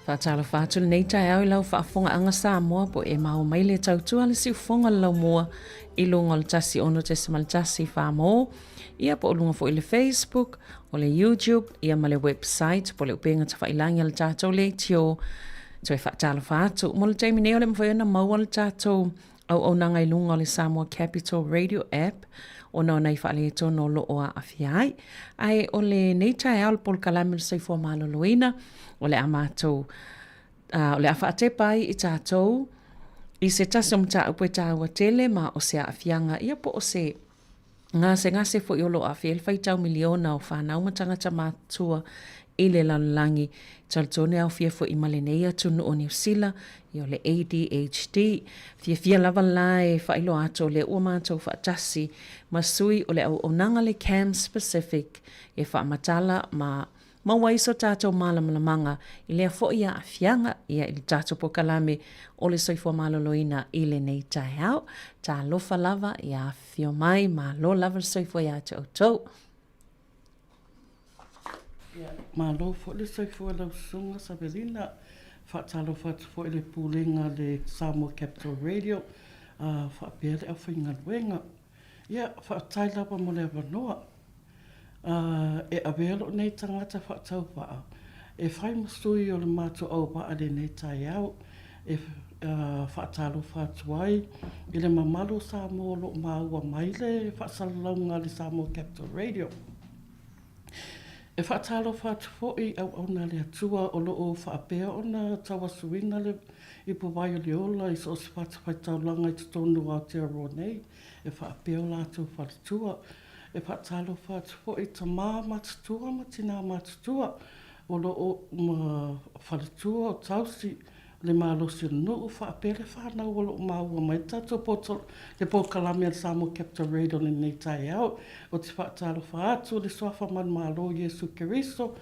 Faatalofa atu lenei taeao i lau faafofogaaga Samoa po e maua mai le tautua le siufofoga le laumua i luga o le 106.1 Farmall, ia po o luga foi le Facebook, o le YouTube, ia ma le website po o le upega tafailagi a le tatou leitio. Toe faatalofa atu. Mo le taimi nei o le mafai ona maua le tatou auaunaga i luga o le Samoa Capital Radio App ona o nai faaletonu o lo o aafia ai. Ae o lenei taeao le polokalame o le soifua maloloina, o le a matou, uh, o le a faatepa ai i tatou i se tasi o mataupu e taua tele ma o se aafiaga ia po o se gasegase foi o lo o aafia ai le faitau miliona o fanau ma tagata matutua i le lalolagi. Talitonu e aofia foi ma lenei atunuu o Niu Sila, ia o le ADHD. Fiafia lava la e faailoa atu o lea ua matou faatasi ma sui o le auaunaga le CAMHS Pacific e faamatala ma maua ai so tatou malamalamaga i lea foi aafiaga ia i le tatou polokalame o le soifua maloloina i lenei taeao. Talofa lava ia afifio mai, malo lava le soifua ia te outou. Ia, malo foi le soifua i lau Susuga Savelina. Faatalofa atu foi i le Pulega a le Samoa Capital Radio, faapea le aufaigaluega. Ia, faafetai lava mo le avanoa. E avea lou nei tagata faatauvaa e fai ma sui o le matou auvaa i lenei taeao e faatalofa atu ai i le mamalu o Samoa o lo o maua mai le faasalalauga a le Samoa Capital Radio. E faatalofa atu foi i auauna a le Atua o lo o faapea ona tauasuina le ipuvai o le ola i so o se fatafaitaulaga i totonu o Aotearoa nei e faapea o latou faletua. E faatalofa atu foi i tamā matutua ma tinā matutua o lo o ma faletua o tausi le malosi o le nuu faapea le whanau o lo o maua mai le tatou poto, le polokalame a le Samoa Capital Radio i lenei taeao. Ou te faatalofa atu i le Suafa Manumalo Iesu Keriso.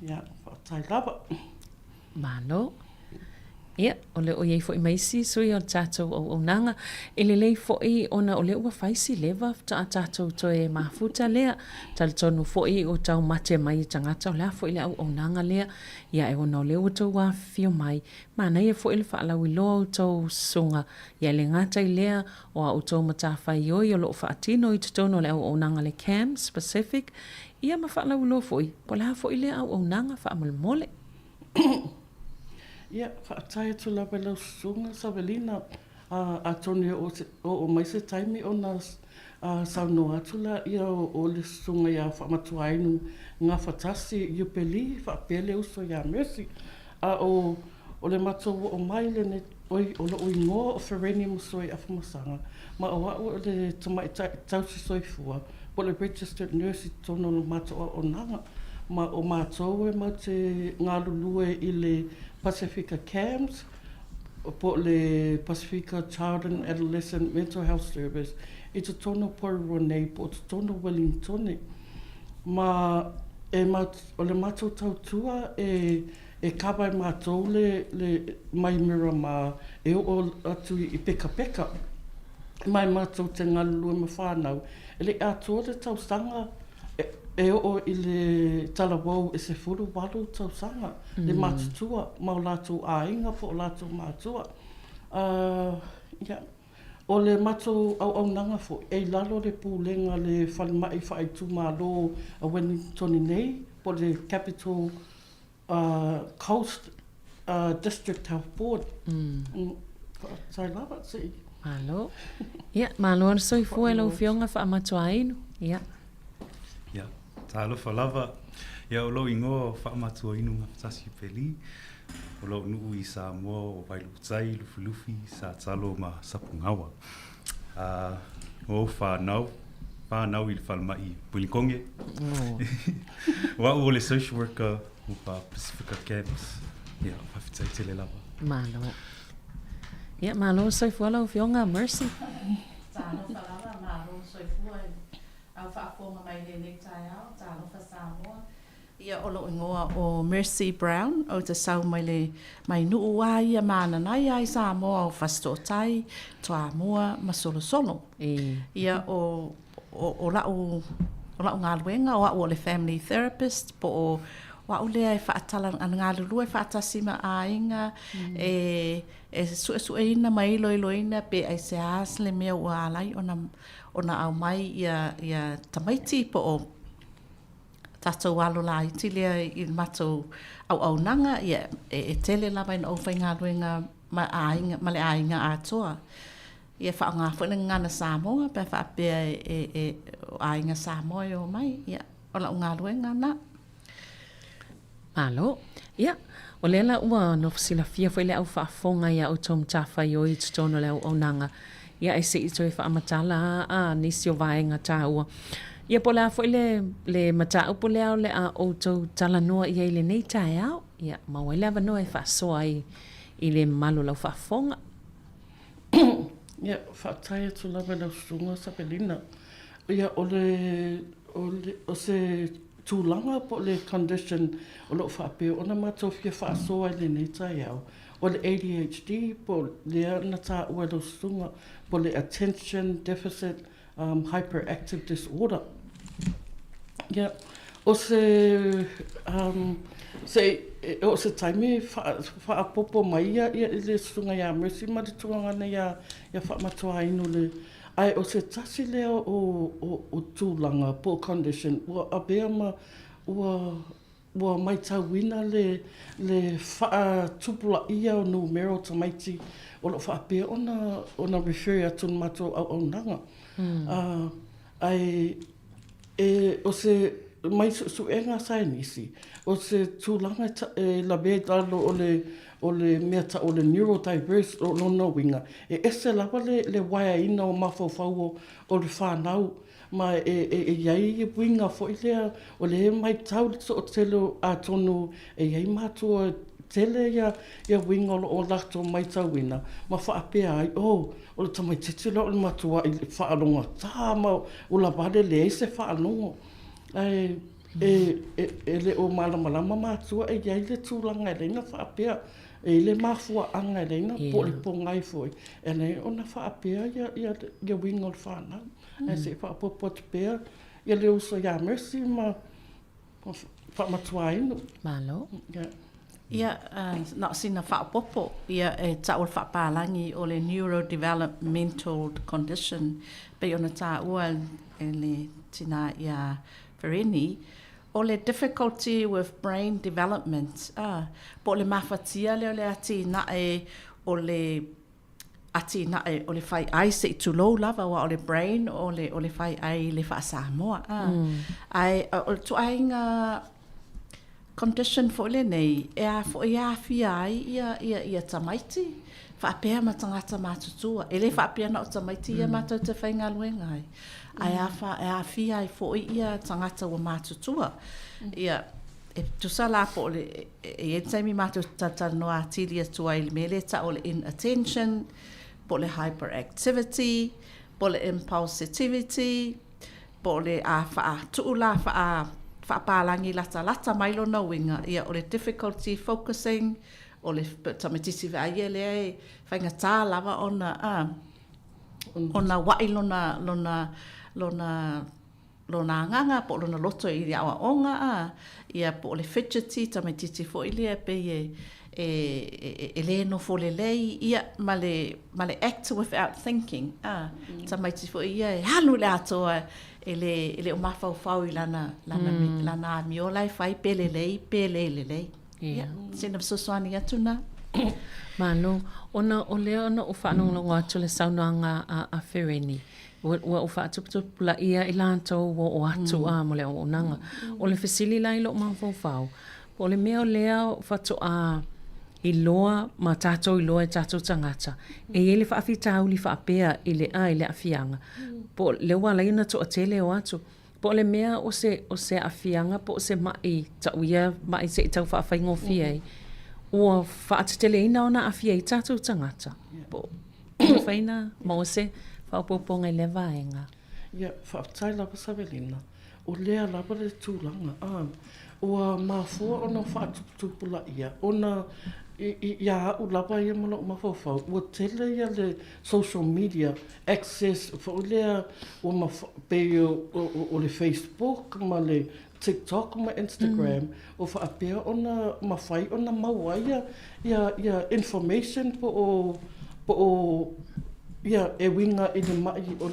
Ia, faafetai lava. Malo. Ia, o lea ua i ai foi ma isi sui o le tatou auaunaga. E lelei foi ona o lea ua fai si leva faatoa tatou toe mafuta lea. Talitonu foi ua taumate mai i tagata o le a foi le auaunaga lea. Ia, e ona o lea ua outou afifio mai, manaia foi le faalauiloa o outou susuga. Ia, e le gata i lea, o a outou matafaioi o lo o faatino i totonu o le auaunaga a le CAMS Pacific, ia ma faalauiloa foi po o le a foi lea auaunaga faamolemole. Ia, faafetai atu lava i lau susuga Savelina, atonu e oo mai se taimi ona saunoa atu lea o le susuga ia Faamatuainu Gafatasi Iupeli faapea le uso ia Mercy. A o le matou oo mai lenei, oi, o lou igoa o Fereni Masoe Afamasaga, ma o au o le tamaitai tausi soifua po o le registered nurse i totonu o le matou auaunaga. Ma o matou e matou te galulue i le Pasifika CAMHS po o le Pasifika Child and Adolescent Mental Health Service i totonu o Porirua nei po o totonu o Wellingtone. Ma e o le matou tautua e e kava e matou le le mai Miramar e oo atu i Pekapeka. Ma e matou te galulue ma whanau e le i atoa le tausaga e oo i le talavou e 18 tausaga le matutua ma o latou aiga po o latou matua. Ia, o le matou auaunaga foi, e i lalo le pulega a le falemai faaitumalo a Wellington nei po o le Capital Coast District Health Board. Faafetai lava se i. Malo. Ia, malo le soifua i lau Afioga Faamatuainu. Ia. Ia, talofa lava. Ia, o lou ingoa o Faamatuainu Gafatasi Peli. O lou nuu i Samoa o Vailuutai, Lufilufi, Satalo ma Sapugawa. Uh, o whanau, whanau i le falemai Wilikonge. Oh. O au o le social worker o pa Pacifica CAMHS. Ia, faafetai tele lava. Malo. Ia, malo soifua lau Afioga Mercy. Talofa lava, malo soifua i au faafofoga mai i lenei taeao, talofa Samoa. Ia, o lou igoa o Mercy Brown, ou te sau mai le mai nuu a ia mananai a i Samoa o Fasitootai, Toamua ma Solosolo. Ia, o, o, o la'u, o la'u galuega, o a'u o le family therapist po o, O au lea e faatala galulue faatasi ma aiga, e e suesueina ma iloiloina pe aisea le mea ua ala ai ona ona aumai ia ia tamaiti po o tatou alo laiti lea i le matou auaunaga, ia e tele lava ina ou faigaluega ma aiga ma le aiga atoa. Ia faaaoga foi le gagana Samoa pe a faapea e e o aiga Samoa e omai. Ia, o lau galuega lena. Malo. Ia, o lea la ua nofo silafia foi le au faafofoga iā outou matafaioi i totonu o le auaunaga, ia ae se i toe faamatala a nisi o vaega taua. Ia po o le a foi le, le mataupu lea o le a outou talanoa i ai i lenei taeao, ia maua ai le avanoa e faasoa ai i le mamalu o lau faafofoga. Ia, faafetai atu lava i lau susuga Savelina. Ia, o le, o le, o se tulaga po o le condition o lo o faapea ona matou fia faasoa i lenei taeao, o le ADHD po o lea na taua e lau susuga, po o le Attention Deficit Hyperactive Disorder. Ia, o se, se i oo se taimi faaopoopo mai ia le susuga ia Mercy ma le tuagana ia Faamatuainu le, ae o se tasi lea o tulaga po o condition ua avea ma ua Ua matauina le le faatupulaia o numera o tamaiti o lo o faapea ona ona refer atu i le matou auaunaga. Ae e o se mai suesuega a saienisi, o se tulaga e lavea i lalo o le o le mea tau o le neurodiverse, o lona uiga, e ese lava le le uaeaina o mafaufau o le fanau Ma e i ai uiga foi lea, o lea e matau le toatele atonu e i ai matua e tele ia uiga o lo o latou matauina ma faapea ai, oh, o le tamaitiiti lea o le matuai faalogogata ma ua lavale leai se faalogo. Ae e le o malamalama matua e i ai le tulaga e ala ai ona faapea, e i ai le mafuaaga e ala ai ona, po o le pogai foi, e ala ai ona faapea ia uiga o le fanau. Ae se i faaopoopo atu pea ia le uso ia Mercy ma Faamatuainu. Malo. Ia, na o sina faaopoopo, ia e tau o le faapalagi o le neurodevelopmental condition, pei ona taua e le tina ia Fereni, o le difficulty with brain development, po o le mafatia lea o le atinae o le atinae o le fai ai se i tulou lava aua o le brain o le o le fai ai i le faa-Samoa a. Ae o le ituaiga condition foi lenei e a foi e aafia ai ia ia ia tamaiti faapea ma tagata matutua. E le faapea na o tamaiti ia matou te faigaluega ai, ae a e aafia ai foi ia tagata ua matutua. Ia E tusa la po o le, e i ai le taimi matou te talatalanoa atili atu ai i le mea lea e tau o le inattention, po o le hyperactivity, po o le impulsivity, po o le a faatuu la faa, faapalagi latalata mai lona uiga, ia o le difficulty focusing, o le tamaitiiti vaai ia lea e faigata lava ona, a, ona ua'i lona, lona, lona lona agaga po o lona loto i le aoaoga a, ia po o le fidgety, tamaitiiti foi lea e pei e, e, e, e le nofo lelei, ia, ma le, ma le act without thinking, a, tamaiti foi ia e alu i le atoa e le, e le o mafaufau i lana, lana, mm. lana amio la e fai pe lelei pe le lelei. Ia, sina fesoasoani atu na. Malo. Ona o lea ona ou faalogologo atu le saunoaga a, a Fereni, Ua, ua ou faatuputupulaia i latou ua oo atu a mo le auaunaga. O le fesili la i lou mafaufau, po o le mea o lea faatoa iloa ma tatou iloa e tatou tagata, e i ai le faafitauli faapea i le a i le aafiaga, po o lea ua ala ai ona toatele o atu, po o le mea o se, o se aafiaga po o se ma'i tau ia ma'i se i tau faafaigofie ai, ua faateteleina ona aafia ai tatou tagata. Po o mafai ona maua se faaopoopoga i lea vaega. Ia, faafetai lava Savelina. O lea lava le tulaga, a, ua mafua ona faatuputupulaia ona ia au lava ia ma lou mafaufau, ua tele ia le social media access foi lea ua pei o le Facebook ma le. TikTok ma Instagram o faapea ona mafai ona maua ai ia ia ia information po o po o ia e uiga i le ma'i o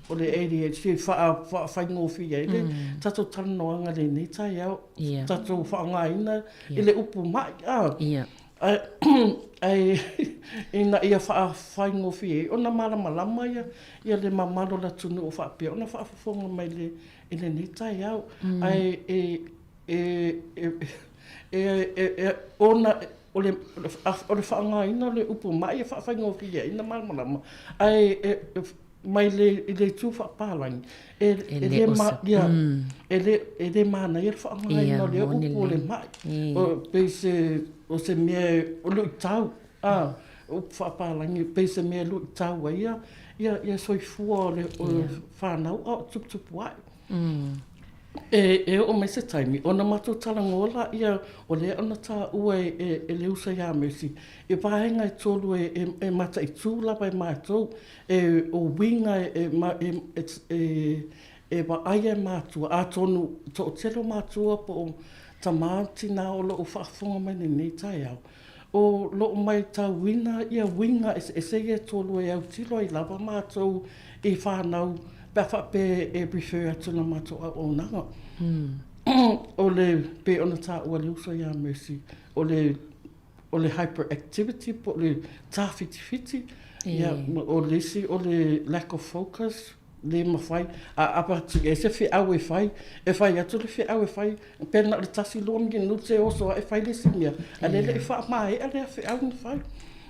o le ADHD e faafaigofie ai le tatou talanoaga i lenei taeao, tatou faaaogaina i le upu ma'i a. Ae ina ia faafaigofie ai ona malamalama ia ia le mamalu o le atunuu o faapea ona faafofoga mai i lenei taeao. Ae e e e e ona o le o le faaaogaina o le upu ma'i e faafaigofie ai ona malamalama, ae e mai le i le itu faapalagi, e e le ma ia e le e le manaia le faaaogaina o lea upu o le ma'i. O pei se o se mea o luitau a upu faapalagi e pei se mea e luitau ai ia ia ia soifua o le o le fanau a o tuputupu ae. E e oo mai se taimi ona matou talanoa laia o lea ona taua e e e le uso ia Mercy i vaega e tolu e e e mataitu lava e matou E o uiga e e e vaaia e matua, atonu toatele o matua po o tama tina o lo o faafofoga mai lenei taeao, o lo o maitauina ia uiga eseese ia e tolu e autilo ai lava matou i fanau pe a faapea e refer atu i la matou auaunaga. O le, pei ona taua e le uso ia Mercy, o le o le hyperactivity po o le tāwhitiwhiti, ia, o le isi o le lack of focus, lē mafai, a avatu i ai se feau e fai, e fai atu le feau e fai, pe na o le tasi lua minute e oso ae fai le isi mea, a o lea e le i faamaea lea feau na fai.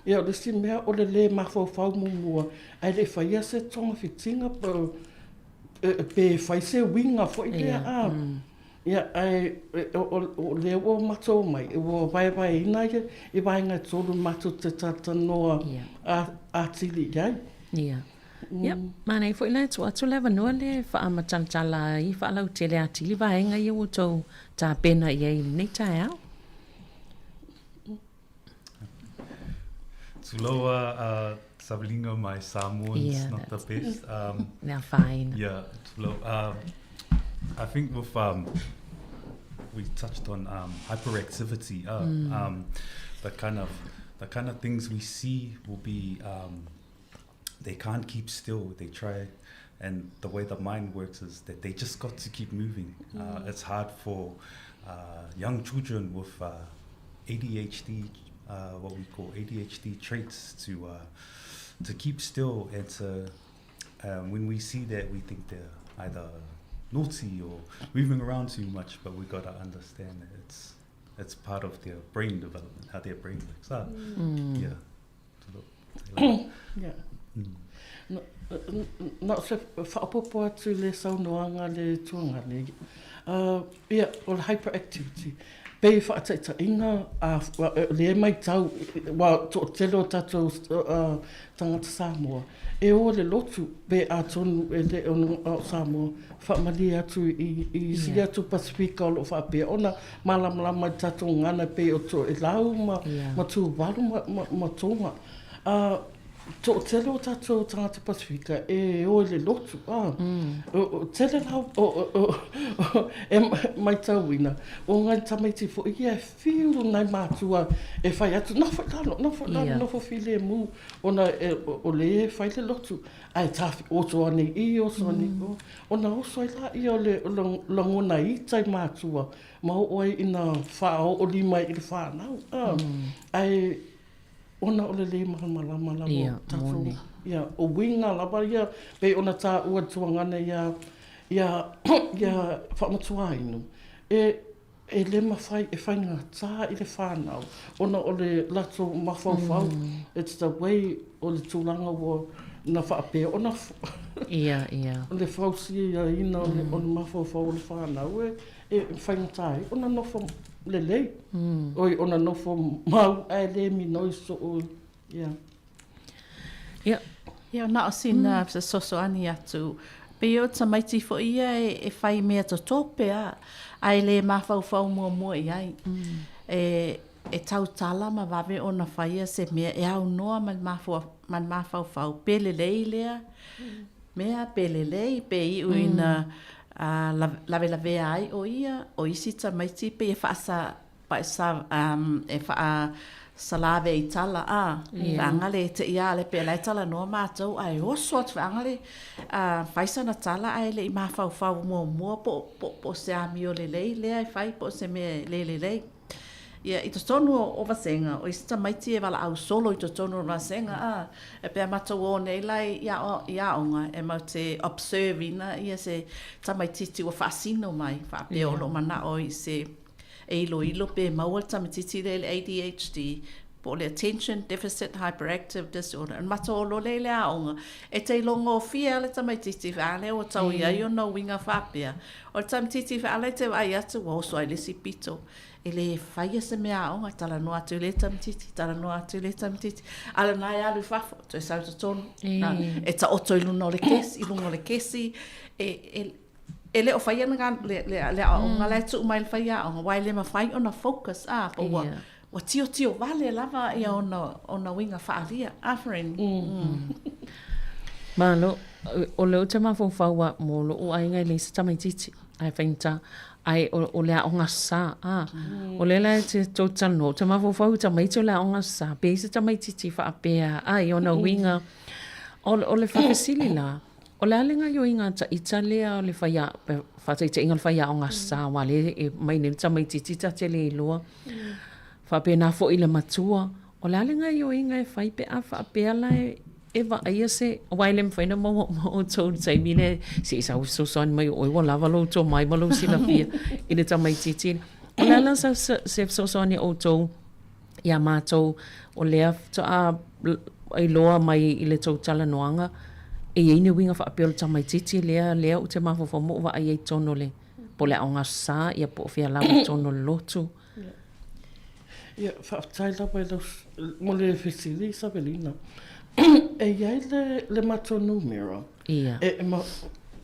Ia, o le isi mea o le lē mafaufau muamua ae le i faia se togafitiga pe fai se uiga foi lea a. Ia, ae o lea ua matou omai, ua vaevaeina ia i vaega e tolu matou te talatalanoa atili i ai. Ia. Ia, manaia foi la e tuu atu le avanoa lea e faamatalatala ai, faalautele atili vaega ia ua outou tapena i ai i lenei taeao. Tulou a Savelinga, my Samoan's yeah, not the best. Le afaina. Yeah, tulou. I think with um, we touched on um, hyperactivity. Um, the kind of the kind of things we see will be um, they can't keep still. They try, and the way the mind works is that they just got to keep moving. It's hard for young children with ADHD, uh, what we call ADHD traits, to uh, to keep still and to um, when we see that we think they're either naughty or moving around too much, but we got to understand that it's it's part of their brain development, how their brain works. Ah, Yeah. Yeah. Na o se faaopoopo atu i le saunoaga a le tuagane, ia, o le hyperactivity, pei e faataitaiga, o lea e matau, aua toatele o tatou tagata Samoa, e o i le lotu, pe atonu e le o Samoa, faamalie atu i isi atu Pasifika o lo o faapea ona malamalama i le tatou gagana e pei o Toelau ma Tuvalu ma Tonga. Ā, toatele o tatou tagata Pasifika e o i le lotu, ā, tele la e maitauina, o ngai tamaiti foi ia e whiu nai mātua e whai atu, nofo i lalo, nofo i lalo, nofo filemu, ona o lea e whai le lotu, ae tāwhi, oso ane i, oso ane i o, ona oso ai laia o le lagona ita i mātua, ma oo ai ina whaaoolima i le whānau, ā, ae ona o le lē malamalama lava o tatou, ia, o uiga lava ia, pei ona taua e Tuagana ia, ia, ia Faamatuainu, e, e le mafai e faigata i le whanau, ona o le latou mafaufau, it's the way o le tulaga ua na faapea ona, ia, ia. le fausiaina o le, o le mafaufau o le whanau e, e faigata ai ona nofo lelei, oi ona nofo mau ae le minoi soo, ia. Ia. Ia, na o sina fesoasoani atu, pei o tamaiti foi ia e whai mea toto pea, ae le mafaufau muamua i ai. E, e tautala ma vave ona whaia se mea e aunoa ma le mafua, ma le mafaufau, pe lelei lea mea, pe lelei, pe iu ina. Lavelavea ai ʻo ia, ʻo isi tamaiti pei e faasa, e faasalave i tala, a, feagale e teʻi a le pea la e talanoa matou ae oso atu feagale fai sana tala ae le i mafaufau muamua po o se amio lelei lea e fai po o se mea e le lelei. Ia, i totonu o vasega, o isi tamaiti e valaau solo i totonu o vasega, a, e pei a matou o nei la i aoga, e mau te observe ina ia se tamaititi ua faasino mai, faapea o lo o manao i se, e iloilo pe maua le tamaititi lea i le ADHD, po o le Attention Deficit Hyperactive Disorder. Ona matou o loa lea i le aoga, e te ilogofie lava le tamaititi, a lea ua tau i ai ona uiga faapea. O le tamaititi feala e te vaai atu ua oso ai le isi pito, e le faia se mea aoga, e talanoa atu i lea tamaititi, talanoa atu i lea tamaititi, a o lena e alu i fafo, toe sau i totonu, e taoto i luna o le kesi, i luga o le kesi, e, e, e le o faia le, le, le aoaoga la e tuu mai i le faiaoga, aua e le mafai ona focus, a, po ua, Ua tiotio vale lava ia ona, ona uiga faaalia. Aferin. Malo, o lea ou te mafaufau a mo lo'u aiga e leai se tamaititi ae faigata ae o le aoga sa a o lea la e te tou talanoa ou te mafaufau i tamaiti o le aoga sa pe i ai se tamaititi faapea a i ona uiga o le faafesili la O le a le gaoioiga a ita lea o le faia, faataitaiga o le faiaoga sa aua lea e mai nei le tamaitiiti ta te le iloa. Faapena foi i le matua, o le a le gaoioiga e fai pe a faapea la e vaaia se, aua e le mafai ona maua uma outou i le taimi lea se i sau fesoasoani mai o oe ua lava lou tomai ma lou silafia i le tamaitiiti. O le a la se fesoasoani a outou iā mātou o lea faatoa iloa mai i le tou talanoaga e i ai ni uiga faapea o le tamaitiiti lea lea ou te mafaufau ma ou vaai ai i totonu o le po o le aoga Aso Sa ia po o fea lava i totonu o le lotu. Ia, faafetai lava i lau, mo le fesili Savelina. E i ai le, le matou numera. Ia. E, e ma,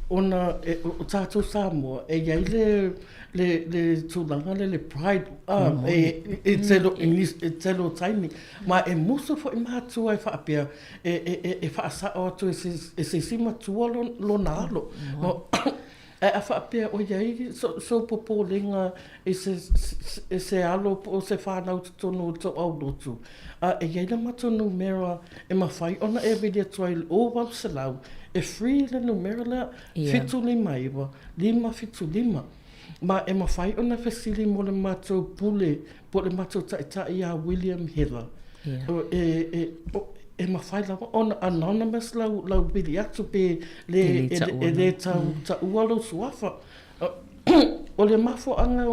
ona e, o tātou Samoa, e i ai le, le, le tulaga lea, le pride, ah, e, e, tele, mm. e tele o taimi. Ma e musu foi mātua e faapea, e, e, e, e faasao atu e se, e se isi matua lona alo. Ma, Ae a faapea o i ai sou popolega i se, i se alo po o se whanau totonu o tou aulotu, a e i ai le matou numera e mafai ona e vili atu ai i le 0800, e free le numera lea, 759 575. Ma e mafai ona fesili mo le matou pule po o le matou taitai ia William Heather. E, e, e mafai lava ona anonymous lau, lau vili atu pe le, e, e le tau taua lou suafa. O le mafuaaga,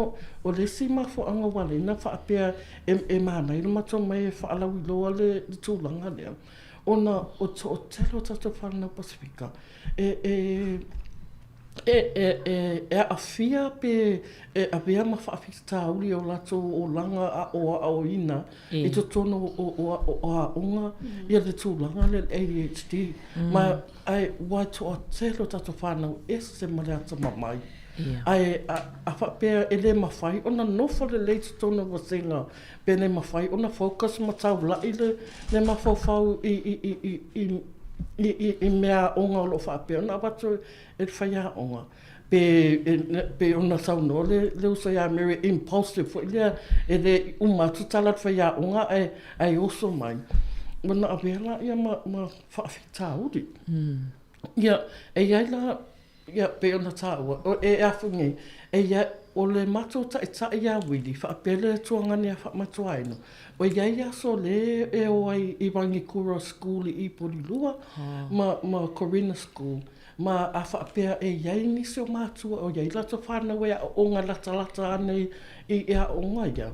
o le isi mafuaaga ua ala ai ona faapea e, e manaia le matou omai e faalauiloa le, le tulaga lea, ona o toatele o tatou fanau Pasefika e, e, E aafia pe e avea ma faafitauli o latou olaga aʻoaʻoina i totonu o aoga ia le tulaga lea le ADHD. Ma ae ua toatele o tatou fanau ese ma le atamamai. Ae a faapea e le mafai ona nofo lelei i totonu o vasega pe le mafai ona focus ma taulai le mafaufau i mea aoga o lo o faapea ona avatu e le faiaoga, pe pei ona saunoa le uso ia Mary, impulsive foi lea, e le i uma atu tala a le faiaoga ae oso mai, ona avea lea ma faafitauli. Ia, e i ai la, ia, pei ona taua, e afu nei, e i ai, o le matou taitai ia Wili, faapea le tuagane a Faamatuaina, o i ai aso le e o ai i Rangikura School i Ipolilua ma, ma Corina School, Ma a faapea e i ai nisi o mātua o i ai latou whānau e aoga latalata ana i, i, i aoga ia,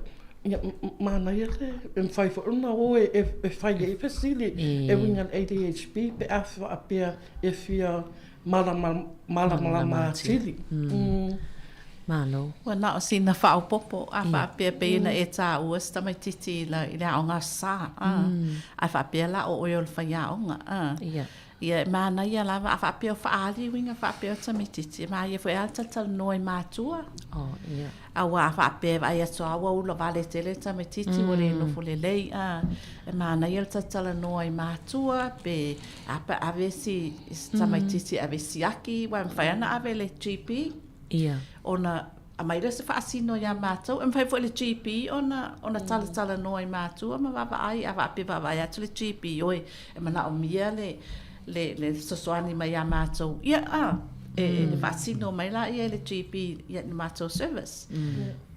ia, manaia le, e mawhai foi ona o e, e, e whai ai fesili e uiga le ADHD pe a faapea e fia malama, malamalama atili. Mm. Malo. Ua na o sina faaopoopo a faapea pei ona e taua si tamaititi i le aoga Aso Sa, a, ae faapea la o oe o le faiaoga, a. Ia, e manaia lava a faapea o faaali uiga faapea o tamaititi, e manaia foi lava le talatalanoa i matua. Oh, ia. Aua a faapea e vaai atu lava ua ula vale tele le tamaititi ua le nofo lelei, a, e manaia le talatalanoa i matua pe a pe a ave si tamaititi e ave e siaki, aua e mafai lava ona ave i le GP. Ia. Ona aumai lea o se faasino ia matou. E mafai foi e le GP ona, ona talatalanoa i matua ma vaavaai, a faapea e vaavaai atu le GP, oi, e manaomia le, le, le fesoasoani mai ia matou, ia, a, e, e faasino mai laia e le GP i le matou service.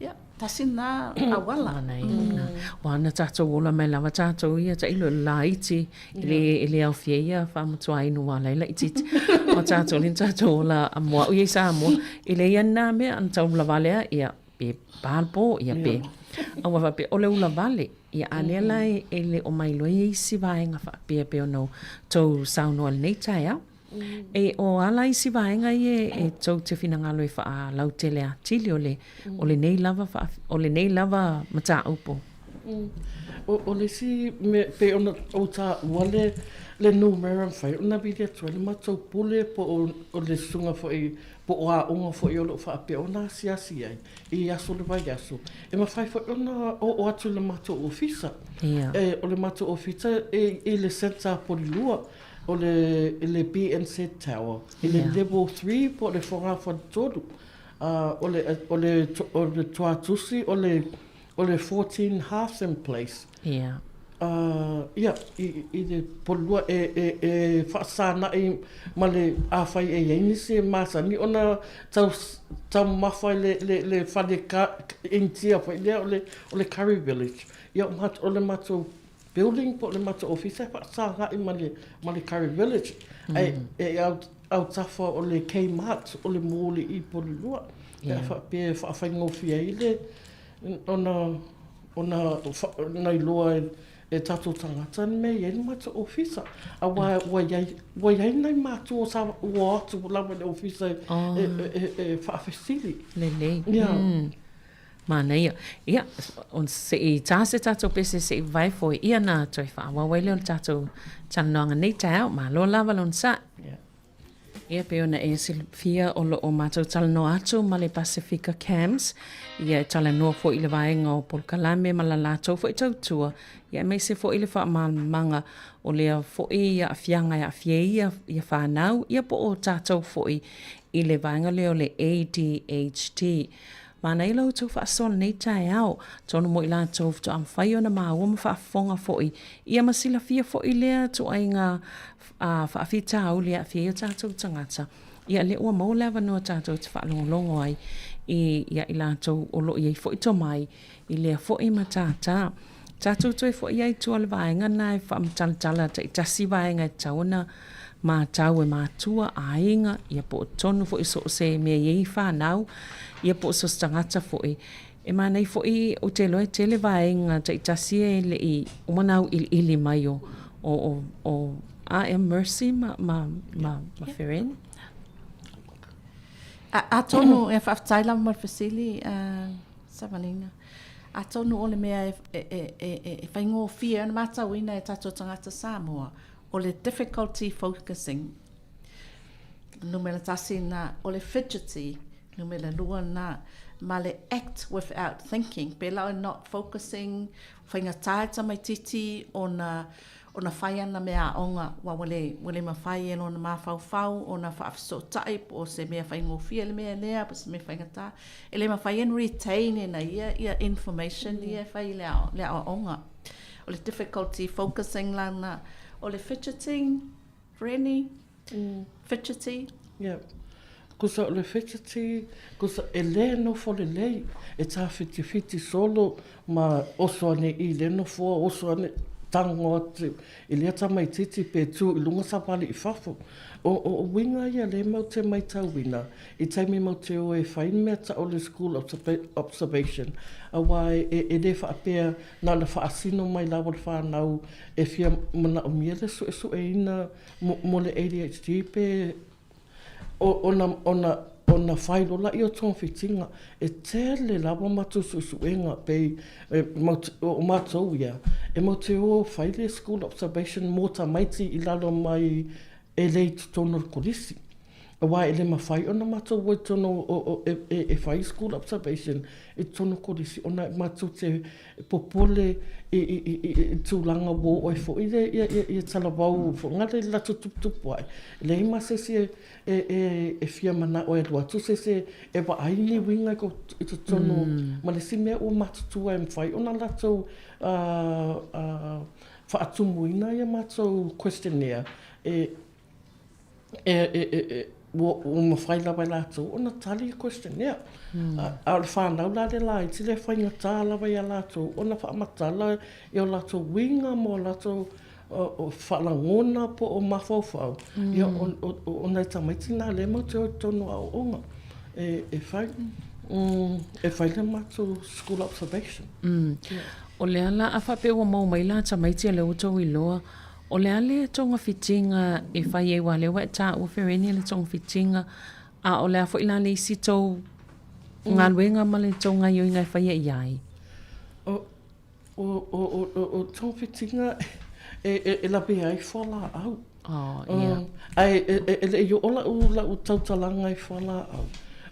Ia, tasi lena auala. Manaia. Aua na tatou ola mai lava tatou ia tailo i le laiti, E le, e le aofia ia faamatuainu a laila itiiti. O tatou le tatou ola a mo au ia i Samoa. E leai a na mea ana tau ula vale a, ia, pe pa le po, ia pe. A ua faapea, o le ula vale. Ia a lea la e, e le o mailoa i ai isi vaega faapea e pei ona outou saunoa i lenei taeao. E o a la isi vaega ia e tou te finagalo e faalautele atili o le, o lenei lava faa, o lenei lava mataupu? O, o le isi mea, pei ona ou taua le, le numera e mafai ona vili atu ai le matou pule po o, o le susuga foi, po o aoga foi o lo o faapea ona asiasi ai i aso o le vaiaso, e mafai foi ona oo atu i le matou ofisa. Ia. E, o le matou ofisa e i le centre a Polilua. O le, i le BNZ Tower, i le level 3 po o le fogafale-tolu. O le, o le, o le tuatusi o le, o le 14 Hartham Place. Ia. Ia, i, i le Polilua e, e, e faasana'i ma le, afai e i ai nisi e masani ona tau, taumamafa i le, le, le fale ka, Initia foi lea o le, o le Curry Village. Ia, o le matou building po o le matou ofisa e faafesagai ma le, ma le Curry Village. Ae e autafa o le Kmart o le mall i Polilua. Pe a faapea e faafaigofie ai le ona ona ona iloa e e tatou tagata le mea e i ai le matou ofisa. Aua ua i ai ua i ai nai matua sa ua o atu lava i le ofisa e e e faafesili. Lelei. Ia. Manaia. Ia, se i tā se tatou pese se i vavae foi, ia na toe faaauau ai lea o le tatou talanoaga nei taeao. Malo lava le onosai. Ia, pei ona e silafia o lo o matou talanoa atu ma le Pasifika CAMS, ia e talanoa foi i le vaega o polokalame ma la latou foi tautua, ia aemaise foi le faamalamalamaga o lea foi aafiaga e aafia ai ia, ia fanau, ia po o tatou foi i le vaega lea o le ADHD. Manaia la outou faasoa lenei taeao. Atonu mo i latou faatoa mafai ona maua ma faafofoga foi ia ma silafia foi lea ituaiga faafitauli e aafia ai o tatou tagata. Ia lea ua maua le avanoa tatou te faalogologo ai i ia i latou o lo o i ai foi tomai i lea foi matata. Tatou toe foi ai i tua o le vaega lena e faamatalatala taitasi vaega e tatau ona matau e matua, aiga, ia po o totonu foi so o se mea e i ai fanau, ia po o so o se tagata foi. E manaia foi, ou te iloa e tele vaega taitasi e le i uma ona auiliili mai o, o, o, o a ea Mercy ma, ma, ma, ma Ferene? Atonu, e faafetai lava mo le fesili, uh, Savalina. Atonu o le mea e, e, e, e, e faigofie ona matauina e tatou tagata Samoa, o le difficulty focusing, numera tasi lena, o le fidgety, numera lua lena, ma le act without thinking, pēlā o not focusing, faigata e tamaititi ona ona fai ana mea aoga, ua ua le, ua le mafai e lona mafaufau ona faafesootai po o se mea faigofie le mea lea po o se mea faigata. E le mafai ona retain e na ia ia information ia e fai i le ao, le aoaoga. O le difficulty focusing lana, o le fidgeting, Rennie, fidgety. Yeah. Kusa o le fidgety, kusa e le nofo lelei, e tāwhitiwhiti solo ma oso ane i le nofoa, oso ane tango atu i lea tamaititi pe tū i lunga savali i fafo. O, o, o uiga ia le mau te maitauina i taimi mau te o e whai mea ta o le school observation, aua e, e, e le whaapea na ona faasino mai lawa le whanau e fia manaomia le suesueina mo, mo le ADHD pe o, ona, ona, ona fai loa lea o togafitiga. E tele lava matou suesuega pei o matou ia, e matou te o fai le school observation mo tamaiti i lalo mai e le i totonu o le kolisi. Aua e le mafai ona matou o i totonu o, e fai school observation i totonu o kolisi ona e matou te popole i tulaga ua oo ai foi ia talavou foi lea i le latou tuputupu ae. E leai ma se isi e fia manao e alu atu se isi e vaai ni uiga i totonu ma le isi mea ua matutua e mafai ona latou faatumuina ia matou questionnaire e ua mafai lava e latou ona tali ia questionnaire. A o le fanau la le laiti lea e faigata lava ia latou ona faamatala i o latou uiga ma o latou faalagona po o mafaufau, ia o nai tamaiti na lea matou te o i totonu o aoaoga e fai, e fai le matou school observation. O le a la, a faapea ua maua mai la tamaiti a lea ua tou iloa, o le a le togafitiga e fai ai aua o lea ua e taua Ferenia le togafitiga, a o le a foi la le isi tou galuega ma le tou gaioiga e faia i ai? O togafitiga e lavea ai fualaau. Ae e le i oo lau tautalaga i fualaau,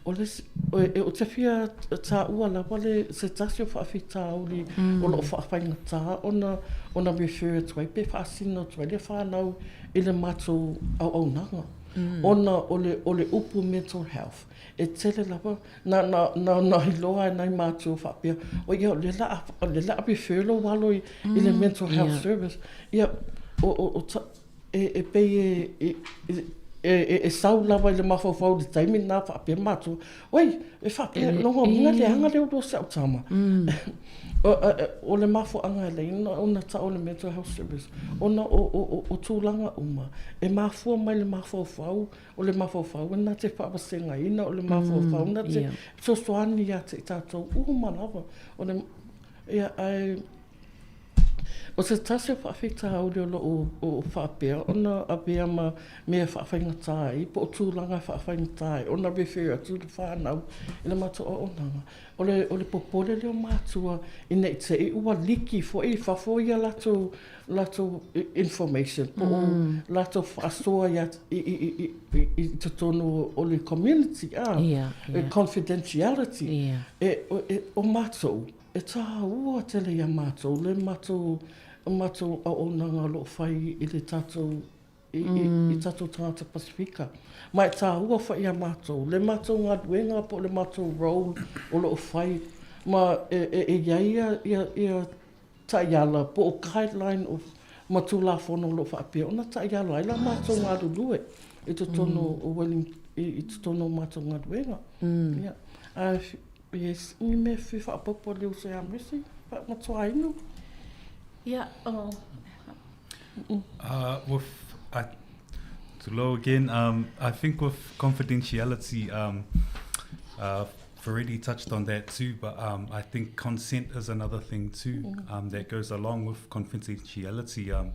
ou te fia taua lava se tasi o faafitauli o lo o faafaigata ona refer atu ai pe faasino atu ai le fanau i le matou auaunaga, ona o le upu mental health, e tele lava Na na iloa e nai matua faapea, o ia, o lea o le a refer lou alo i le mental health service. Ia, e pei e sau lava i le mafaufau i le taimi lena faapea matua, oi, e faapea, lona uiga leaga le ulu o si au tama. O le mafuaaga e ala ai ona tau o le mental health service, ona o tulaga uma e mafua mai le mafaufau O le mafaufau na te faavasegaina, o le mafaufau na te fesoasoani ia te i tatou uma lava. O le, ia, ae, o se tasi o faafitauli o lo o faapea ona avea ma mea e faafaigata ai, po o tulaga e faafaigata ai ona refer atu le fanau i le matou auaunaga, o le, o le popole lea o matua ina ne i te i ua liki foi i fafo ia latou latou information po o latou faasoa ia i totonu o le community a confidentiality e o matou e tāua tele ia matou le matou matou auaunaga o lo o fai i le tatou i tatou tagata Pasifika. Ma e tāua foi ia matou le matou galuega po o le matou role o lo o fai ma e i ai ia taiala po o guideline of ma Tulafono o lo o faapea ona taiala ai la matou galulue i totonu o Wellington i totonu o matou galuega. Ia, ae yes, ni mea fia faaopoopo a le uso ia Mercy, faamatuaina. Ia, o With I, tulou again, I think with confidentiality, Fereti touched on that too, but um, I think consent is another thing too mm. um, that goes along with confidentiality. Um,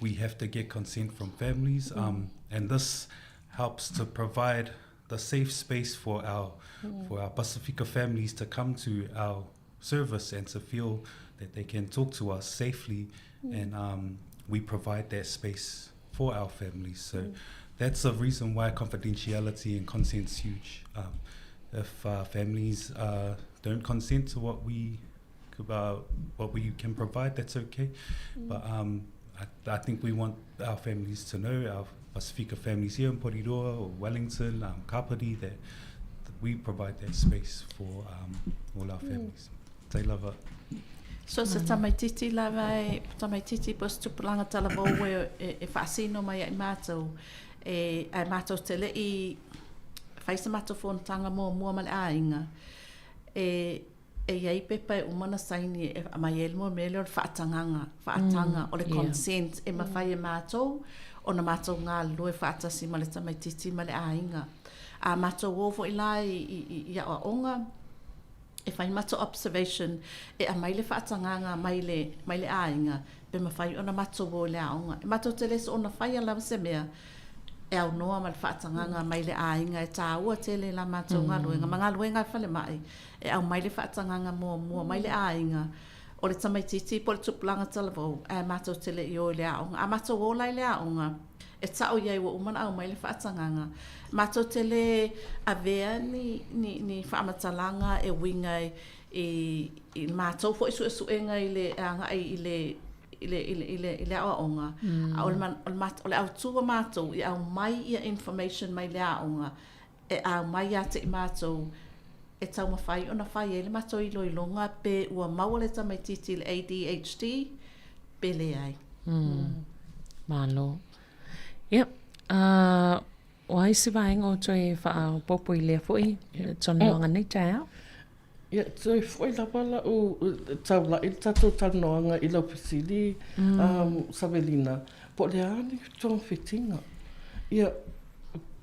we have to get consent from families, mm. um, and this helps to provide the safe space for our mm. for our Pasifika families to come to our service and to feel that they can talk to us safely, mm. and um, we provide that space for our families. So mm. that's the reason why confidentiality and consent is huge. Um, if uh, families uh, don't consent to what we uh, what we can provide, that's okay. Mm. But um, I, I think we want our families to know, our Pasifika families here in Porirua or Wellington, um, Kapiti, that, that we provide that space for um, all our mm. families. Mm. They love it. So se tamaititi lava e, tamaititi po o se tupulaga talavou e, e, e faasino mai ai matou, e, ae matou te le i fai se matou fonotaga muamua ma le aiga, e, e i ai pepa e uma ona saini e aumai ai le mea lea o le faatagaga, faataga, o le consent e mafai e matou ona matou galulue faatasi ma le tamaititi ma le aiga. A matou o foi la i, i, i aoaoga, e fai matou observation e aumai le faatagaga mai le, mai le aiga pe mafai ona matou o i le aoga. E matou te le soona faia lava se mea. e aunoa ma le faatagaga mai le aiga e tāua tele la matou galuega ma galuega a le falemai e aumai le faatagaga muamua mai le aiga o le tamaitiiti po o le tupulaga talavou ae matou te le i o i le aoga. A matou o la i le aoga, e tau i ai ua uma ona aumai le faatagaga, matou te le avea ni, ni, ni faamatalaga e uiga i, i, i le matou foi suesuega i le agai i le i le, i le, i le, i le aoaoga, mm. a o le, o le, o le autū a matou i aumai ia information mai le aoga, e aumai ia te i matou e taumafai ona fai ai le matou iloiloga pe ua maua le tamaitiiti i le ADHD pe leai. Mm. Malo. Ia, uh, o ai se vaega o toe faaopoopo i lea foi talanoaga nei taeao? Ia, toe foi lava lau taulai le tatou talanoaga i lau fesili, mm. Savelina, po o le a ni togafitiga. Ia,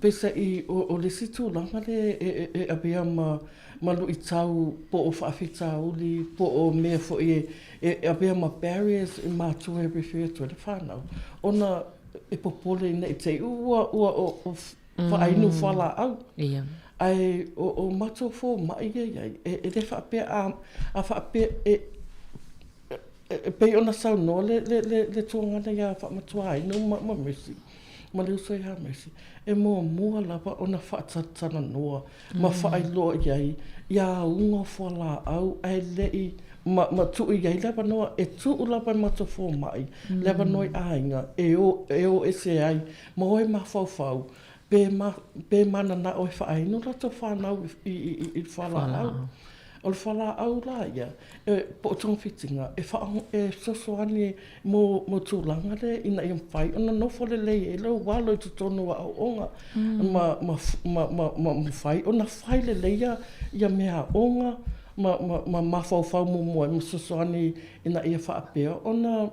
peiseai o, o le isi tulaga lea e, e, e avea ma, ma luitau po o faafitauli po o mea foi e, e avea ma barriers i matua e refer atu ai le whanau, ona e popole ina i te i ua, ua, ua, Faainu fualaau. Ia. Ae o, o matou fomai ia i ai, e, e le faapea a, a faapea e, e, e pei ona saunoa le, le, le, le tuagana iā Faamatuaina ma, ma Mercy, ma le uso iā Mercy, e muamua lava ona faatalatalanoa ma faailoa i ai ia auga o fualaau ae le i ma, ma tuu i ai le avanoa, e tuu lava e matou fomai le avanoa i aiga e o, e o ese ai ma o e mafaufau pe ma, pe mananao e faainu latou fanau i, i, i, i le fualaau. O le fualaau la ia, e, po o togafitiga, e, wha, e fesoasoani mo, mo tulaga lea ina ia mafai ona nofo lelei ai lou alo i totonu o aoaoga mm. ma, ma, ma, ma, ma mafai ona fai lelei ia, ia mea aoga ma, ma, ma mafaufau muamua ai ma fesoasoani ina ia faapea ona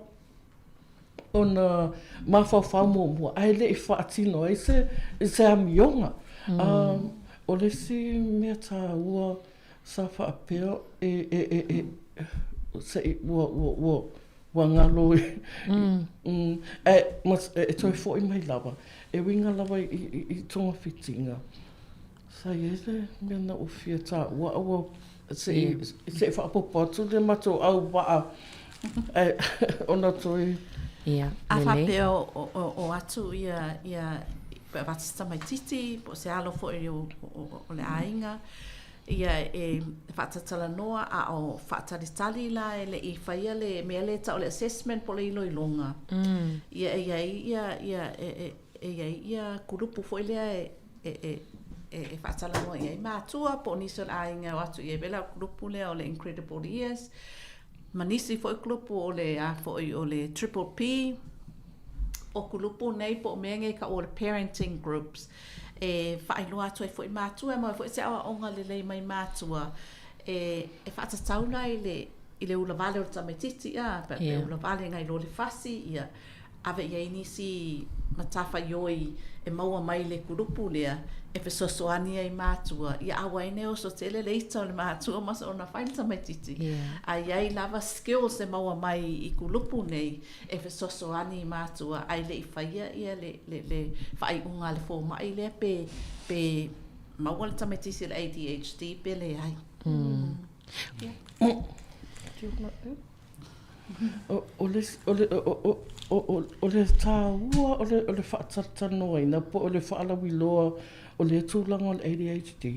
ona mafaufau muamua ae le i faatino ai se, se amioga. Mm. O le isi mea tāua sa faapea e, e, e, e, se i, ua, ua, ua, ua ngalo i, mm. Mm, e, ma, e, e toe foi mai lava. E uiga lava i, i, i togafitiga. Sa i ai le mea na ou fia taua a ua se i, se i faaopoopo atu le matou auvaa ae ona toe Ia, A lelei. faapea o, o, o, o atu ia, ia, pe avatu se tamaitiiti po o se alo foi o, o, o le aiga, ia e faatatalanoa a o faatalitali la e le i faia le mea lea e tau o le assessment po o le iloiloga. Mm. Ia e i ai ia, ia, e, e, e i ai ia kulupu foi lea e, e, e, e, e faatalanoa i ai matua po o nisi o le aiga e o atu i ai pei la o le kulupu lea o le Incredible Years ma nisi foi kulupu o le a foi o le Triple P o kulupu nei po o mea nei tau o le parenting groups e faailoa atu ai foi matua e maua ai foi se aoaoga lelei mai matua e, e faatatau la i le i le ulavale o le tamaitiiti a pe, pe ulavale nai lo le fasi ia ave i ai nisi matafaioi e maua mai le kulupu lea e fesoasoani ai matua ia aua ai ne oso tele le ita o le matua ma soona fai le tamaitiiti. Yeah. A i ai lava skills e maua mai i kulupu nei e fesoasoani i matua ae le i faia ia le, le, le faaiuga a le fomai lea pe, pe maua le tamaitiiti i le ADHD pe leai. Mm. Yeah. O le, o le, o, o, o, o le tāua o le, o le faatalatalanoaina po o le faalauiloa o lea tulaga o le ADHD,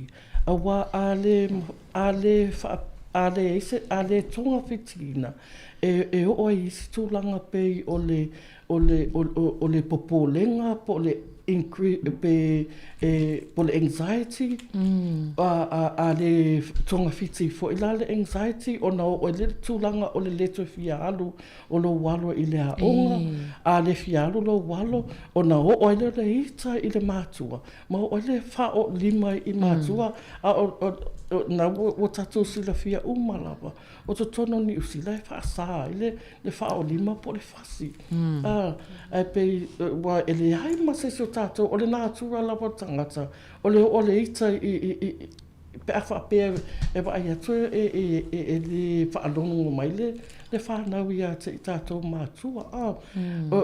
aua a le, a le faa, a leai se, a le togafitiina, e, e oo ai i isi tulaga pei o le, o le, o, o, o le popolega po o le incre, pe, e, po o le anxiety, mm. a, a, a le togafiti foi la le anxiety, ona oo ai lea i le tulaga o le le toe fia alu o lou alo i le aoga, a le fia alu lou alo, ona oo ai lea o le ita i le matua, ma oo ai le faaoolima i matua, mm. a o, o, o, na ua, ua tatou silafia uma lava, o totonu o Niu Sila e faasā ai le, le faaolima po o le fasi. Mm. A, ae pei, ua e leai ma se isi o tatou, o le natura lava o le tagata, o le oo o le ita i, i, i, pe a faapea e vaai atu e, e, e, e, e le faalogologo mai le, le whanau ia te i tatou matua. A, mm. o,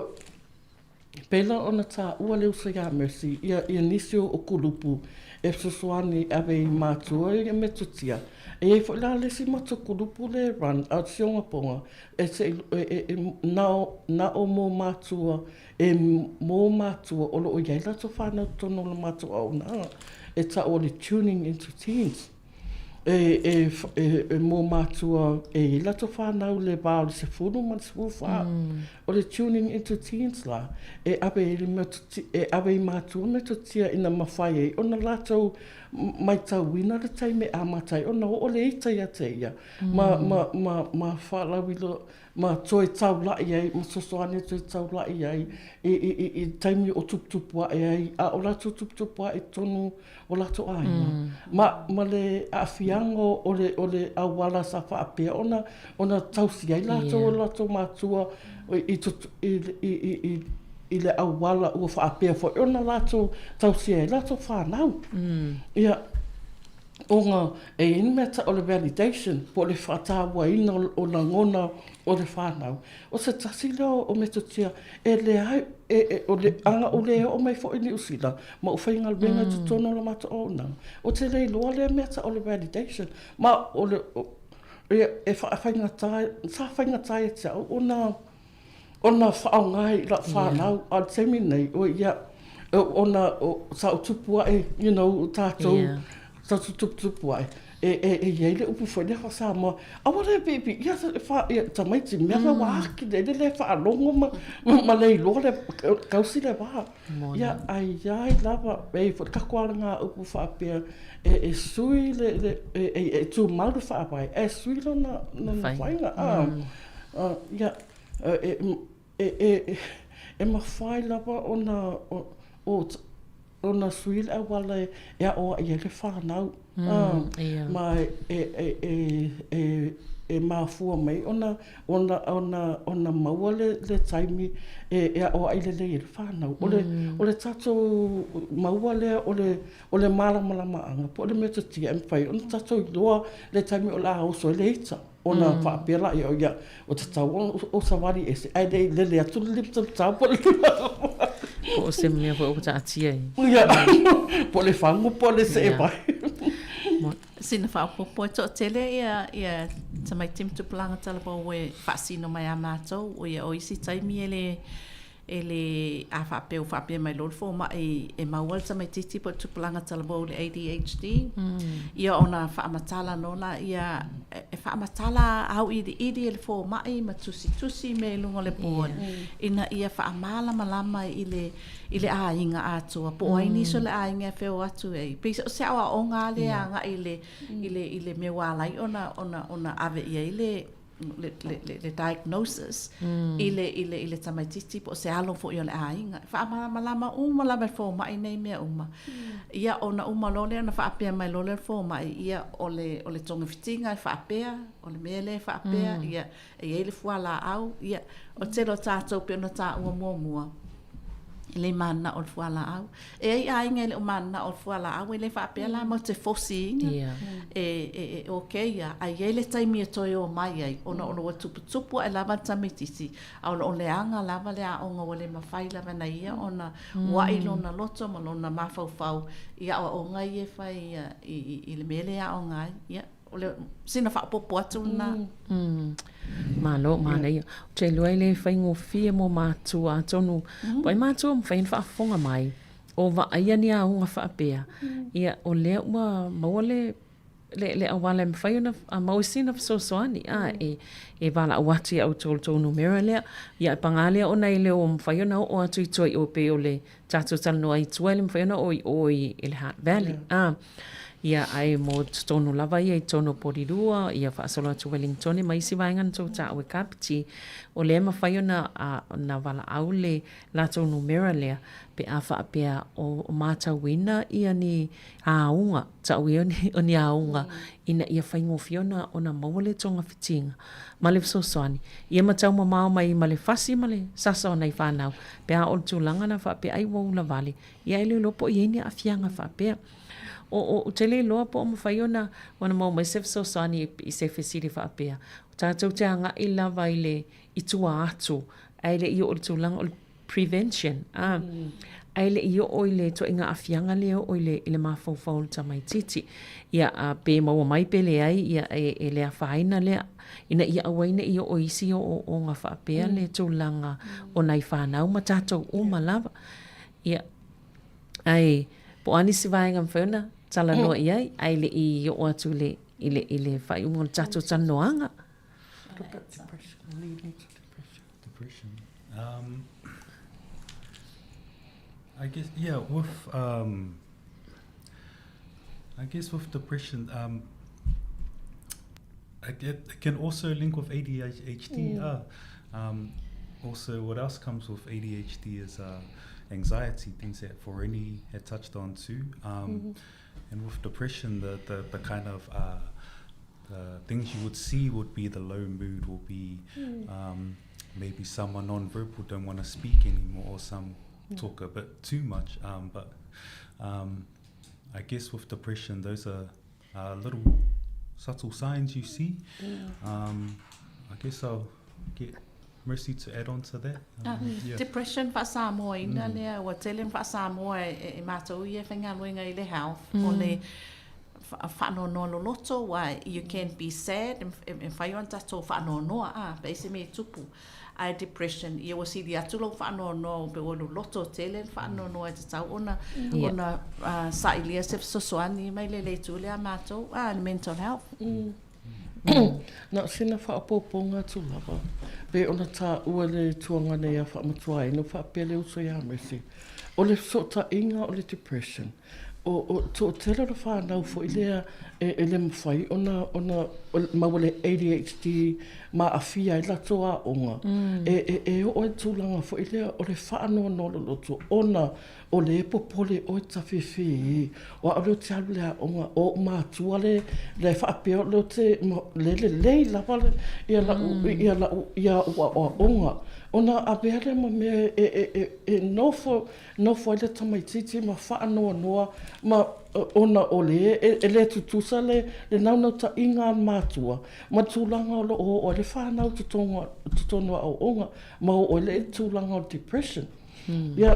Pēlā ona tāua le uso iā Mercy ia ia nisi o kulupu e fesoasoani e ave i mātua ia metotia. E iai foi la le isi matou kulupu le run a o Siogapoga e se e e e na o na o mō mātua e mō mātua o lo o iai latou whānau totonu o le matou auaunaga e tau o le tuning into teens. E, e, e, e mō mātua e i latou whānau le vā o le 10 ma le 14. O le tuning into teens la, e ave i le mea e ave i mātua metotia ina mawhai ai ona latou maitauina le taimi e amata ai ona oo le ita ia te ia, ma, ma, ma, ma whaalauilo, ma toe taula'i ai, ma fesoasoani e toe taula'i ai i, i, i, i taimi o tuputupu aʻe ai, a o latou tuputupu aʻe i totonu o latou ʻāina. Ma, ma le aafiaga o le, o le auala sa faapea ona, ona tausi ai latou e latou matua i, i, i, i, i, i le auala ua faapea foi ona latou tausia ai latou fanau. Ia, Ona e i ai le mea tau o le validation po o le faatauaina o lagona o le whānau. O se tasi lea o metotia e leai, e, e, o le, ana o le oo mai foi i Niu Sila ma o faigaluega i totonu o le matou auaunaga, o te le iloa lea mea tau o le validation. Ma o le, o, e, e faafaigata, sa faigata ia te au ona ona faaaoga i lau whanau, a o le taimi nei, o ia, ona sa ou tupu ae, you know, tātou, tātou tuputupu ae, e, e, e iai le upu foi lea wha-Samoa, aua le pipi, ia, wha, ia, tamaiti, mea la wā ki le, le whaalogo ma, ma, ma le iloa le, kausi le wā. Ia, ai ai lava, e i foi kako ala ngā upu whaapea, e, e sui le, le, e, e, e tūmau le whaawai, e sui lona, lona whainga, a, Ia, e, e mawhai lava ona, ona sui le auala e aʻoaʻi ai le whanau. Ma e, e, e, e, e mafua mai ona, ona, ona, ona maua le, le taimi e, e aʻoaʻi lelei ai le whanau. O le, o le tatou maua lea o le, o le mālamalamaʻaga po o le metotia e mafai ona tatou iloa le taimi o le a oso ai le ita. Ona faapea laia, o ia, o te tau o savali ese, ae le i lele atu le limatamatau po o le lima. Po o se mea foi ua taatia i. Ia, po o le fagu po o le see mai. Sina faaopoopo e toatele ia ia tamaiti ma tupulaga talavou e faasino mai a matou, o ia o isi taimi e le E le, a faapea ua faapea mai loa le fomai e maua le tamaitiiti po o le tupulaga talavou i le ADHD, ia ona faamatala loa lea, e faamatala auiliili e le fomai ma tusitusi mea i luga o le board ina ia faamalamalama i le, i le aiga atoa, po o ai nisi o le aiga e feo atu ai. Pei o se aoaoga lava lea agai i le, i le, i le mea ua ala ai ona, ona, ona ave i ai le le, le, le, le diagnosis mm. i, le, i, le, i le tamaitiiti po o se alo foi o le aiga. E faamalamalama uma lava e fomai nei mea uma. Mm. Ia ona uma loa lea ona faapea mai loa lea le fomai, ia o le, o le togafitiga e faapea, o le mea lea e faapea, mm. ia e i ai le fualaau, ia o tele o tatou pei ona taua muamua e le mananao le fualaau. E ai aiga e le o mananao le fualaau, e le faapea la matou te fosiina e, e, e okay ia, ae i ai le taimi e toe o mai ai, ona o lo o tuputupu ae lava le tamaitiiti, a o lo o leaga lava le aoga ua le mafai lava na ia ona ua'i lona loto ma lona mafaufau i aoaoga ia e fai i, i, i le mea lea e aoga ai. Ia. O le sina faaopoopo atu lena. Malo, manaia. Ou te iloa e le faigofie mo matua, atonu po ai matua mafai ona faafofoga mai, o vaaia ni auga faapea, ia o lea ua maua le le, le auala e mafai ona maua sina fesoasoani, a e, e valaau atu ia outou i le tou numera lea, ia e paga lea ona e le o mafai ona oo atu i tua i o pei o le tatou talanoa i tua e le mafai ona oo i o i le Hutt Valley. A, ia, ae mo totonu lava ia i totonu o Porirua, ia faasolo atu Wellingtone ma isi vaega na tou taua e Kapiti, o lea e mafai ona, a, ona valaau le latou numera lea pe a faapea o matauina ia ni auga, tau ia o ni auga ina ia faigofie ona, ona maua le togafitiga ma le fesoasoani, ia ma taumamao mai ma le fasi ma le sasa o nai fanau, pe a o le tulaga na faapea ai ua ula vale, ia e le iloa po o i ai ni aafiaga faapea. O, o, ou te le iloa po o mafai ona, ona maua mai se fesoasoani i se fesili faapea. O tatou te agai lava i le, i tua atu, ae le i oo i le tulaga o le. prevention, a, ae le i oo i le ituaiga aafiaga lea e oo i le, i le mafaufau o le tamaitiiti. Ia, a, pe maua mai pe leai, ia, e, e le afaina lea, ina ia aua ai ne i oo i isi ooooga faapea le tulaga o nai fanau ma tatou uma lava. Ia, ae po o a nisi vaega e mafai ona talanoa i ai, ae le i oo atu i le, i le, i le faaiuga o le tatou talanoaga. What about depression? Leading to depression. Depression. Um, I guess, yeah, with, um, I guess with depression, um, it, it can also link with ADHD. Mm. Uh, um, also, what else comes with ADHD is uh, anxiety, things that Foreni had touched on too. Um, mm-hmm. And with depression, the, the, the kind of uh, the things you would see would be the low mood, will be mm. um, maybe some are non-verbal, don't want to speak anymore, or some mm. talk a bit too much. Um, but um, I guess with depression, those are uh, little subtle signs you see. Mm. Um, I guess I'll get Mercy to add on to that. Um, ah, yeah. Depression faasamoaina mm. lea, ua tele ma faasamoa e, e, e matou ia e faigaluega i le health, mm. o le faanoanoa loloto, aua you can be sad, e mafai ona tatou faanoanoa a, pe ai se mea e tupu. Ae depression, ia ua sili atu lou faanoanoa ua pei ua loloto tele le faanoanoa e tatau ona, yeah. ona uh, sailia se fesoasoani mai le le itu lea matou, ah, le mental health. Mm. Na o sina faaopoopoga atu lava, pei ona taua le tuaga nei a Faamatuaina faapea le uso ia Mercy, o le fesootaiga o le depression, o, o toatele o le whanau foi lea e, e le mawhai ona, ona maua le ADHD ma awhia ai latou aoga. Mm. E, e, e oo ai tūlanga foi lea o le whaanoanoa loloto ona o le popole oe tawhewhe o a o te alu le aoga o mātua le le whaapea o le te le le lei lava le ia lau mm. ia lau ia ua aoga ona avea le ma mea e, e, e, e nofo Nofo ai le tamaitiiti ma faanoanoa ma ona o le e le tutusa le le naunautaiga a le matua ma le tulaga o lo o oo ai le whanau totonu aoaoga ma oo ai le tulaga o le depression. Ia,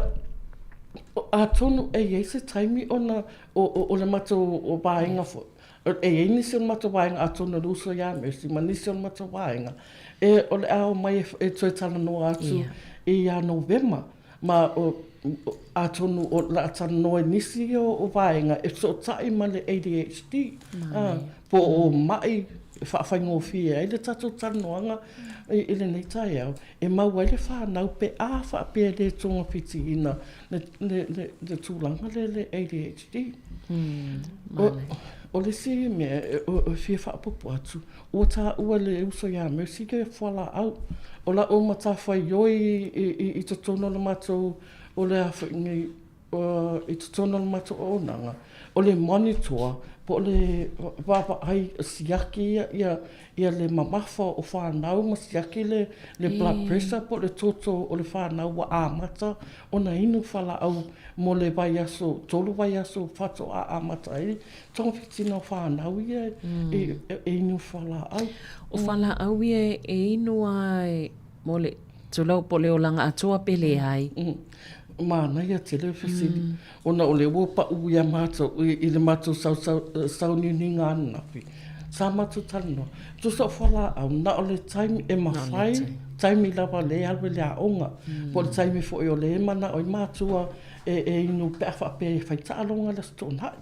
atonu e i ai se taimi ona o le matou vaega foi, e i ai nisi o le matou vaega atonu e uso ia Mercy ma nisi o le matou vaega e o le a omai e toe talanoa atu ia Novema. Ma o, atonu o le a talanoa i nisi ia o vaega e fesootai ma le ADHD, a, po o ma'i e faafaigofie ai le tatou talanoaga i, i lenei taeao, e mau ai le whanau pe a faapea e le togafitiina le, le, le, le tulaga lea le ADHD. Mm, o, o le isi mea e, o, e fia faapopo atu, Ua taua le uso iā Mercy ke fualaau. O la'u matafaioi i totonu o le matou, o le a foi nei, i totonu o le matou auaunaga, o le monitor po o le vaavaai siaki ia ia le mamafa o fanau ma siaki le blood pressure po o le toto o le fanau ua amata ona inu fualaau mo le vaiaso, tolu vaiaso faatoa amata ai Togafitiga o whanau ia e, e inu fualaau. O fualaau ia e inu a mo le tulou po le olaga atoa pe leai. Mm. Manaia tele fesili. Mm. Ona o le ua pa'u ia mātou i, i le mātou sau, sau, sauniuniga ananafi. Sa mātou talanoa. Tusa o fualaau, na o le taimi e mawhai, taimi lava le alu e le aoga. Mm. Po o le taimi foi o le mana'o i mātua e, e inu pe a whaapea e whai taaloga le aso toonai.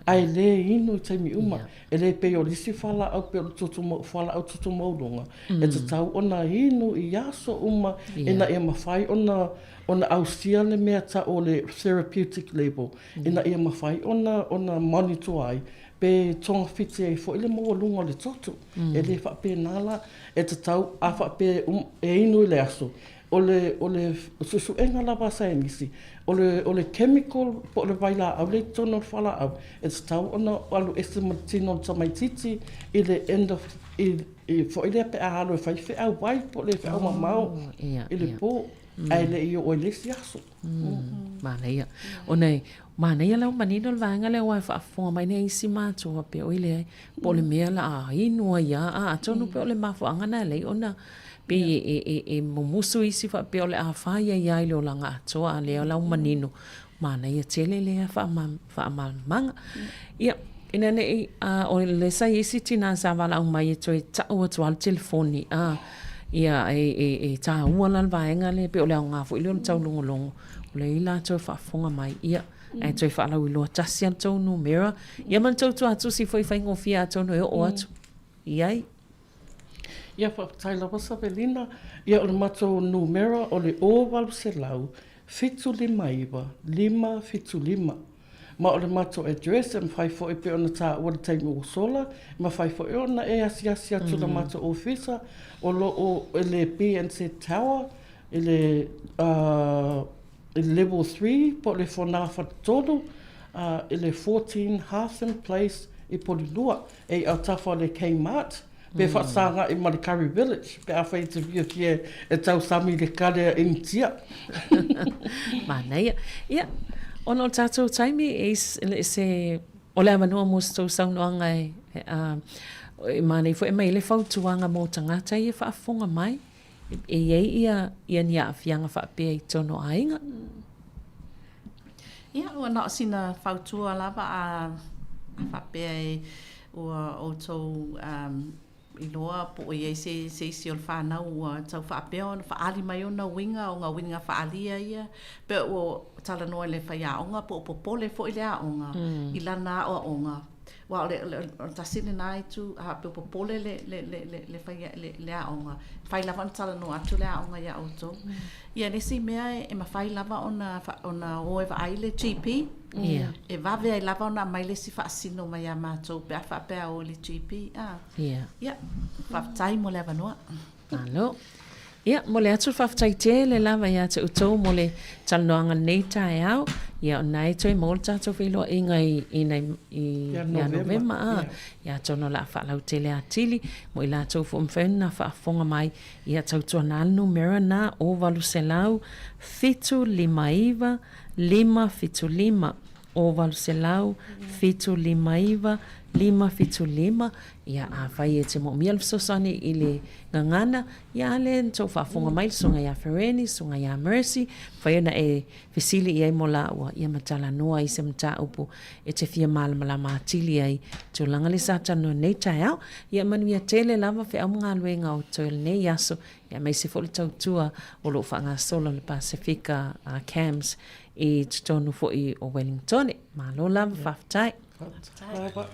Ae le inu i taimi uma. E le pei o le isi fualaau pei o le toto fualaau toto maualuga, e tatau ona inu i aso uma ina ia mafai ona ona ausia le mea tau o le therapeutic level ina ia mafai ona ona monitor ai pe togafiti ai foi le maualuga o le toto. E le faapena la, e tatau a faapea e inu i le aso, O le, o le suesuega lava a saienisi, o le, o le chemical po o le vailaau lea i totonu o le fualaau, e tatau ona alu ese ma le tino o le tamaitiiti i le end of, i, i foi lea pe a alu e fai feau vai po o le feau mamao i le pō, ae le i oo i le isi aso. Manaia. Ona e, manaia lau manino le vaega lea aua e faafofoga mai nei isi matua pea, oi leai, po o le mea la a inu ai a, a atonu pea o le mafuaaga na e alai ona Pei e, e, e, e mumusu isi faapea o le a fai ai lava i le olaga atoa, a lea o le a ua manino, manaia tele lea faamalamalamaga. Ia, ina ne i, a, o lea sa i ai si tinā sa valaau mai e toe tau atu lava le telefoni, a, ia, e, e, e taua la le vaega lea, pei o le aoga foi lea o le taulogologo, o lea i latou e faafofoga mai, ia, ae toe faalauiloa tasi lava le tou numera, ia ma le tou tuatusi foi e faigofie atonu e oo atu i ai. Ia faafetai lava Savelina. Ia o le matou numera o le 0800 759 575. Ma o le matou address e mafai foi pei ona taua i le taimi ua sola, e mafai foi ona e asiasi atu i le matou ofisa o lo o i le BNZ Tower i le i le level 3 po o le fogafatolu i le 14 Hartham Place i Polilua. E i autafa o le Kmart, pe faasaga'i ma le Curry Village pe afai e te fiafia e tausami i le kale a Initia. Manaia. Ia, ona o le tatou taimi, e se, o le avanoa mo se tou saunoaga e, e manaia foi e aumai ai le fautuaga mo tagata ia e faafofoga mai. E i ai ia, ia ni aafiaga faapea i totonu o aiga. Ia, ua na o sina fautua lava a, a faapea e ua outou um, iloa po o i ai se, se isi o le whānau ua tau faapea ona whaali mai ona uiga, o ngā uiga whaalia ia, pe ua talanoa i le whaiaonga po o popole foi le aoga i lana aoaoga. Aua o le, o le, o le tasi lena itu, a pe popole le, le, le, le, le, fai, le, le aoga, mafai lava ona talanoa atu le aoga iā outou. Ia, le isi mea e mafai lava ona, ona o e vaai le GP, Ia. e vave ai lava ona aumai le isi faasino mai ia matou pe a faapea o i le GP. A. Ia. Ia, faafetai mo le avanoa. Malo. Ia, momoli atu le faafetai tele lava ia te outou mo le talanoaga i lenei taeao. Ia, o lena e toe maua le tatou feiloaiga i, i, nai, i, ia Novema. A, ia, atonu o le a faalautele atili mo i latou foi o mafai ona faafofoga mai. Ia, tautuana le numera lena, o 800 759 575. O 800 759 575. Ia, afai e te moomia le fesoasoani i le gagana, ia a lea na tou faafofoga mai le Susuga ia Fereni, Susuga ia Mercy, mafai ona e fesili i ai mo laua, ia ma talanoa i se mataupu e te fia malamalama atili ai i tulaga lea sa talanoa nei taeao. Ia manuia tele lava feau ma galuega o totoe o lenei aso, ia aemaise foi le tautua o lo o faagasolo le Pasefika CAMS i totonu foi o Wellingtone. Malo lava, faafetai. Faafetai.